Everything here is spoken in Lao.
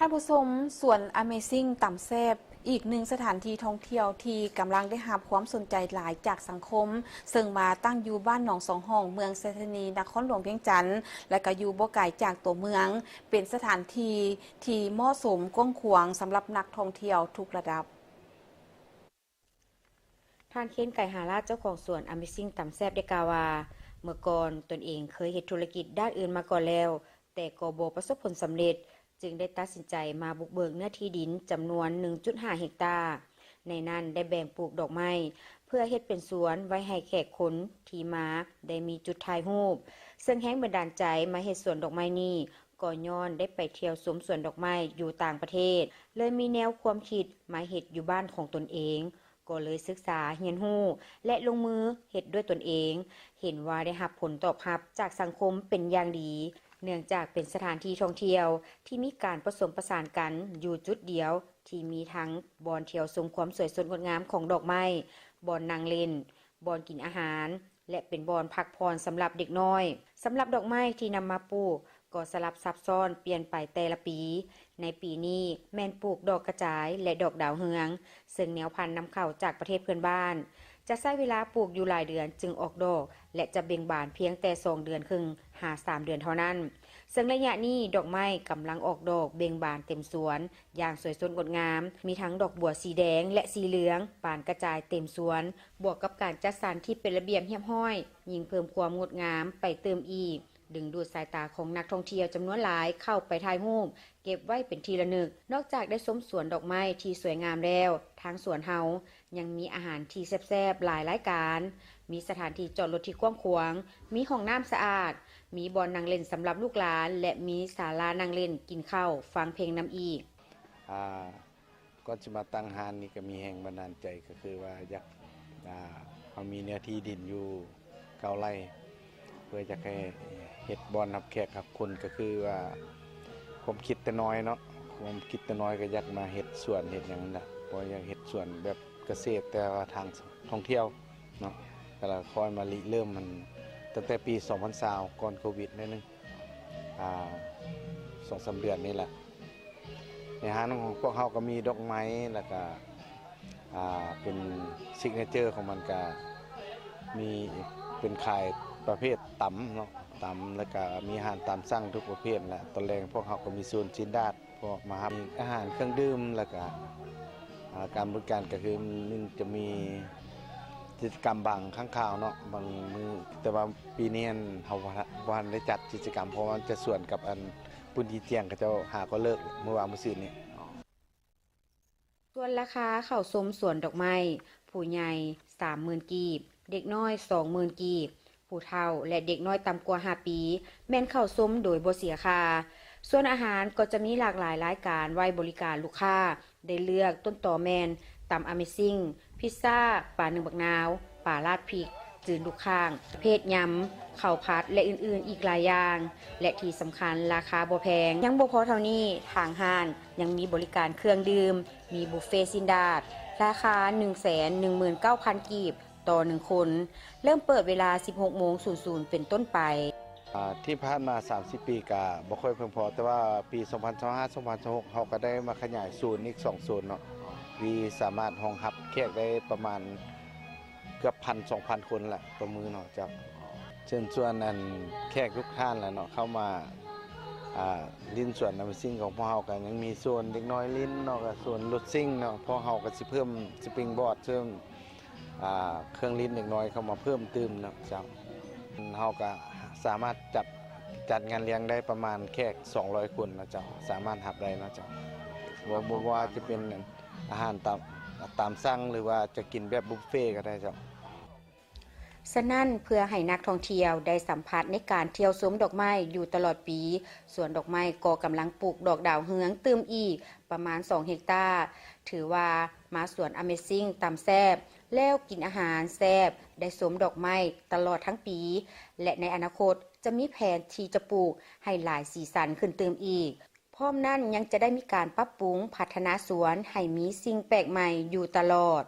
ທ່ານຜູ້ຊົມ, ສວນ Amazing ຕຳແຊບ ອີກໜຶ່ງສະຖານທີ່ທ່ອງທ່ຽວທີ່ກຳລັງໄດ້ຮັບຄວາມສົນໃຈຫຼາຍຈາກສັງຄົມ, ເຊິ່ງມາຕັ້ງຢູ່ບ້ານໜອງສອງຫ້ອງ, ເມືອງໄຊທານີ, ນະຄອນຫຼວງວຽງຈັນ ແລະ ກໍຢູ່ບໍ່ໄກຈາກຕົວເມືອງ, ເປັນສະຖານທີ່ທີ່ເໝາະສົມກວ້າງຂວາງສຳລັບນັກທ່ອງທ່ຽວທຸກລະດັບ. ທ່ານ ເຄນ ໄກຫາລາດ ເຈົ້າຂອງສວນ Amazing ຕຳແຊບ ໄດ້ກ່າວວ່າ ເມື່ອກ່ອນຕົນເອງເຄີຍເຮັດທຸລະກິດດ້ານອື່ນມາກ່ອນແລ້ວ, ແຕ່ກໍບໍ່ປະສົບຜົນສຳເລັດ, ຈຶ່ງໄດ້ຕັດສິນໃຈມາບຸກເບີກເນື້ອທີ່ດິນຈຳນວນ ໜຶ່ງຈຸດຫ້າ ເຮັກຕາ. ໃນນັ້ນໄດ້ແບ່ງປູກດອກໄມ້ ເພື່ອເຮັດເປັນສວນໄວ້ໃຫ້ແຂກຄົນທີ່ມາໄດ້ມີຈຸດຖ່າຍຮູບ, ເຊິ່ງແຮງບັນດານໃຈມາເຮັດສວນດອກໄມ້ນີ້ ກໍຍ້ອນໄດ້ໄປທ່ຽວຊົມສວນດອກໄມ້ຢູ່ຕ່າງປະເທດ, ເລີຍມີແນວຄວາມຄິດມາເຮັດຢູ່ບ້ານຂອງຕົນເອງ. ກໍເລີຍສຶກສາຮຽນຮູ້ ແລະ ລົງມືເຮັດດ້ວຍຕົນເອງ, ເຫັນວ່າໄດ້ຮັບຜົນຕອບຮັບຈາກສັງຄົມເປັນຢ່າງດີ, ເນື່ອງຈາກເປັນສະຖານທີ່ທ່ອງທ່ຽວທີ່ມີການປະສົມປະສານກັນຢູ່ຈຸດດຽວ ທີ່ມີທັງບ່ອນທ່ຽວຊົມຄວາມສວຍສົດງົດງາມຂອງດອກໄມ້, ບ່ອນນັ່ງຫຼິ້ນ, ບ່ອນກິນອາຫານ ແລະ ເປັນບ່ອນພັກຜ່ອນສຳລັບເດັກນ້ອຍ. ສຳລັບດອກໄມ້ທີ່ນຳມາປູກກໍສະຫຼັບຊັບຊ້ອນປ່ຽນໄປແຕ່ລະປີ. ໃນປີນີ້ແມ່ນປູກດອກກະຈາຍ ແລະ ດອກດາວເຮືອງ, ເຊິ່ງແນວພັນນຳເຂົ້າຈາກປະເທດເພື່ອນບ້ານ. ຈະໃຊ້ເວລາປູກຢູ່ຫຼາຍເດືອນຈຶ່ງອອກດອກ ແລະ ຈະເບັ່ງບານພຽງແຕ່ສອງເດືອນເຄິ່ງຫາສາມເດືອນເທົ່ານັ້ນ. ເຊິ່ງໄລຍະນີ້ດອກໄມ້ກຳລັງອອກດອກເບັ່ງບານເຕັມສວນ ຢ່າງສວຍສົດງົດງາມ, ມີທັງດອກບົວສີແດງ ແລະ ສີເຫຼືອງບານກະຈາຍເຕັມສວນ, ບວກກັບການຈັດສັນທີ່ເປັນລະບຽບຮຽບຮ້ອຍ, ຍິ່ງເພີ່ມຄວາມງົດງາມໄປຕື່ມອີກ, ດຶງດູດສາຍຕາຂອງນັກທ່ອງທ່ຽວຈຳນວນຫຼາຍເຂົ້າໄປຖ່າຍຮູບເກັບໄວ້ເປັນທີ່ລະນຶກ. ນອກຈາກໄດ້ຊົມສວນດອກໄມ້ທີ່ສວຍງາມແລ້ວ, ທາງສວນເຮົາຍັງມີອາຫານທີ່ແຊບໆຫຼາຍລາຍການ, ມີສະຖານທີ່ຈອດລົດທີ່ກວ້າງຂວາງ, ມີຫ້ອງນ້ຳສະອາດ, ມີບ່ອນນັ່ງຫຼິ້ນສຳລັບລູກຫຼານ ແລະ ມີສາລານັ່ງຫຼິ້ນ, ກິນເຂົ້າ, ຟັງເພງນຳອີກ. ອ່າ ກ່ອນຊິມາຕັ້ງຮ້ານນີ້ກໍມີແຮງບັນດານໃຈ ກໍຄືວ່າຢາກ ອ່າ ເຮົາມີເນື້ອທີ່ດິນຢູ່ເກົ້າໄຮ່ ເພື່ອຢາກໃຫ້ເຮັດບ່ອນຮັບແຂກຮັບຄົນ ກໍຄືວ່າຄວາມຄິດແຕ່ນ້ອຍເນາະ, ຄວາມຄິດແຕ່ນ້ອຍກໍຢາກມາເຮັດສວນເຮັດຫຍັງນັ້ນແຫຼະ, ເພາະຢາກເຮັດສວນແບບກະເສດ ແຕ່ວ່າທາງທ່ອງທ່ຽວເນາະ, ກໍລະຄ່ອຍມາລິເລີ່ມມັນຕັ້ງແຕ່ປີສອງພັນຊາວ ກ່ອນໂຄວິດໜ້ອຍໜຶ່ງ ອ່າ ສອງສາມເດືອນນີ້ແຫຼະ. ໃນຮ້ານຂອງພວກເຮົາກໍມີດອກໄມ້ ແລ້ວກະ ອ່າ ເປັນຊິກເນເຈີຂອງມັນກະມີເປັນຂາຍປະເພດຕຳເນາະ, ຕຳ ແລ້ວກະມີອາຫານຕາມສັ່ງທຸກປະເພດແຫຼະ. ຕອນແລງພວກເຮົາກໍມີໂຊນຊີ້ນດາດ ພວກມາຮັບ ມີອາຫານເຄື່ອງດື່ມ ແລ້ວກະ ອ່າ ການບໍລິການກໍຄືມັນຈະມີກິດຈະກຳບາງຄັ້ງຄາວເນາະ ບາງມື້, ແຕ່ວ່າປີນີ້ຫັ້ນເຮົາບໍ່ ບໍ່ທັນໄດ້ຈັດກິດຈະກຳ ເພາະວ່າມັນຈະສວນກັບອັນ ປຸ້ນຈີຈຽງເຂົາເຈົ້າຫາກໍເລີກມື້ວານມື້ຊືນນີ້. ສ່ວນລາຄາເຂົ້າຊົມສວນດອກໄມ້, ຜູ້ໃຫຍ່ສາມໝື່ນກີບ, ເດັກນ້ອຍສອງໝື່ນກີບ, ຜູ້ເຖົ້າ ແລະ ເດັກນ້ອຍຕ່ຳກວ່າຫ້າປີ ແມ່ນເຂົ້າຊົມໂດຍບໍ່ເສຍຄ່າ. ສ່ວນອາຫານກໍຈະມີຫຼາກຫຼາຍລາຍການໄວ້ບໍລິການລູກຄ້າ ໄດ້ເລືອກຕົ້ນຕໍແມ່ນ ຕຳ Amazing, ພິດຊາ, ປາໜຶ້ງບັກນາວ, ປາລາດພິກ, ຈືນລູກຄ້າງ, ເພດຍຳ, ເຂົ້າຜັດ ແລະ ອື່ນໆອີກຫຼາຍຢ່າງ ແລະ ທີ່ສຳຄັນລາຄາບໍ່ແພງ. ຍັງບໍ່ພໍເທົ່ານີ້, ທາງຮ້ານຍັງມີບໍລິການເຄື່ອງດື່ມ, ມີບຸບເຟຊີ້ນດາດ ລາຄາໜຶ່ງແສນໜຶ່ງໝື່ນເກົ້າພັນກີບຕໍ່ໜຶ່ງຄົນ, ເລີ່ມເປີດເວລາສິບຫົກໂມງສູນສູນເປັນຕົ້ນໄປ. ອ່າ ທີ່ຜ່ານມາສາມສິບປີກະບໍ່ຄ່ອຍພຽງພໍ, ແຕ່ວ່າປີສອງພັນຊາວຫ້າ ສອງພັນຊາວຫົກ ເຮົາກໍໄດ້ມາຂະຫຍາຍໂຊນອີກສອງໂຊນເນາະ ທີ່ສາມາດຮອງຮັບແຂກໄດ້ປະມານເກືອບພັນ ສອງພັນຄົນລະຕໍ່ມື້ເນາະເຈົ້າ. ເຊີນຊວນອັນແຂກທຸກທ່ານລະເນາະ ເຂົ້າມາ ອ່າ ຫຼິ້ນສວນ Amazing ຂອງພວກເຮົາ, ກໍຍັງມີໂຊນເດັກນ້ອຍຫຼິ້ນເນາະ, ກໍໂຊນລົດຊິ່ງເນາະ, ພວກເຮົາກໍຊິເພີ່ມ springboard ເພີ່ມ ອ່າ ເຄື່ອງຫຼິ້ນເດັກນ້ອຍເຂົ້າມາເພີ່ມຕື່ມເນາະເຈົ້າ. ເຮົາກະສາມາດຈັດ ຈັດງານລ້ຽງໄດ້ປະມານແຂກສອງຮ້ອຍຄົນເນາະເຈົ້າ, ສາມາດຮັບໄດ້ເນາະເຈົ້າ. ບໍ່ ບໍ່ວ່າຈະເປັນອາຫານຕາມ ຕາມສັ່ງ ຫຼືວ່າຈະກິນແບບບຸບເຟກໍໄດ້ເຈົ້າ. ສະນັ້ນ, ເພື່ອໃຫ້ນັກທ່ອງທ່ຽວໄດ້ສຳຜັດໃນການທ່ຽວຊົມດອກໄມ້ຢູ່ຕະຫຼອດປີ, ສວນດອກໄມ້ກໍກຳລັງປູກດອກດາວເຮືອງຕື່ມອີກປະມານສອງເຮັກຕາ. ຖືວ່າມາສວນ Amazing ຕຳແຊບ ແລ້ວກິນອາຫານແຊບ, ໄດ້ຊົມດອກໄມ້ຕະຫຼອດທັງປີ ແລະ ໃນອະນາຄົດຈະມີແຜນທີ່ຈະປູກໃຫ້ຫຼາຍສີສັນຂຶ້ນຕື່ມອີກ. ພ້ອມນັ້ນຍັງຈະໄດ້ມີການປັບປຸງພັດທະນາສວນໃຫ້ມີສິ່ງແປກໃໝ່ຢູ່ຕະຫຼອດ.